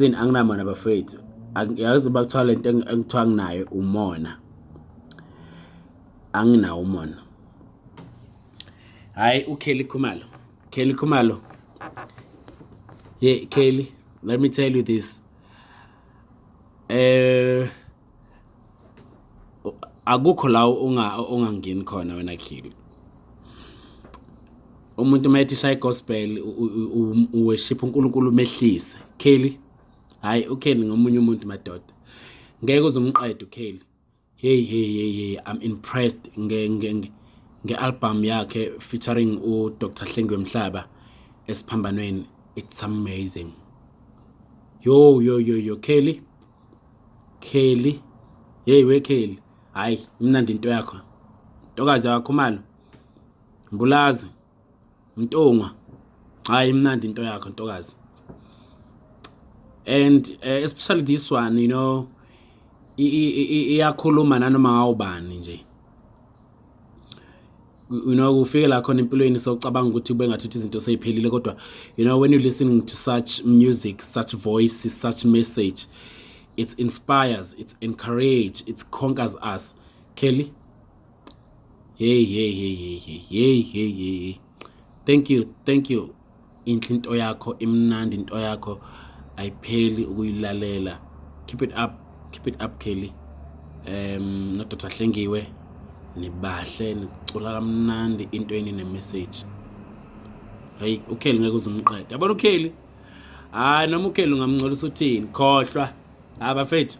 Zini anginamona bafethu. Yazi bakuthiwa lento engithiwa nginayo umona. Anginawo umona. Hayi uKelly Khumalo. Kelly Khumalo. Yeah, Kelly, let me tell you this. Eh akukho la unga ongangeni khona wena Kelly. Umuntu uma ethi shaya gospel uworship uNkulunkulu umehlise. Kelly, hayi uKelly ngomunye umuntu madoda. Ngeke uzumqede uKelly. Hey hey hey hey, I'm impressed nge nge nge-album yakhe featuring uDr Hlengiwe Mhlaba esiphambanweni. It's amazing. Yo yo yo yo Kelly. Kelly. Hey we Kelly. Hayi imnandi into yakho. Ntokazi yakwaKhumalo. Mbulazi. Mntungwa. Hayi imnandi into yakho ntokazi. And especially this one, iyakhuluma nanoma ngawubani nje. Kufike la khona empilweni sewucabanga ukuthi kube ngathi izinto seyiphelile, kodwa when you listening to such music, such voices, such message, it inspires, it encourage, it conquers us. Kelly, hey hey hey hey hey hey hey hey, thank you, thank you. Inhle into yakho, imnandi into yakho, ayipheli ukuyilalela. Keep it up, keep it up, Kelly. No Dr Hlengiwe, nibahle, nicula kamnandi into eni ne-message. Hey, uKelly ngeke uzumqede. Yabona uKelly, hayi noma uKelly ungamngcolisa uthini, khohlwa. Hayi bafethu,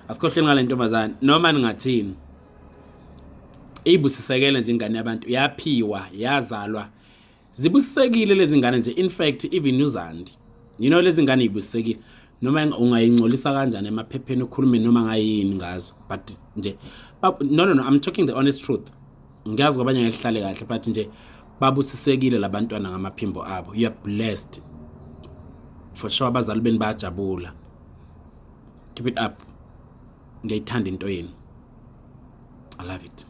asikhohlweni ngale ntombazane noma ningathini. Ibusisekele nje ingane yabantu, yaphiwa, yazalwa zibusisekile lezi ngane nje. In fact, even uZandi, lezi ngane ibusisekile, noma ungayingcolisa kanjani emaphepheni, ukhulume noma ngayini ngazo, but nje no no no, I'm talking the honest truth. Ngiyazi kwabanye ngeke lihlale kahle, but nje babusisekile labantwana ngamaphimbo abo. You are blessed for sure, abazali beni bayajabula. Keep it up, ngiyayithanda into yenu, I love it.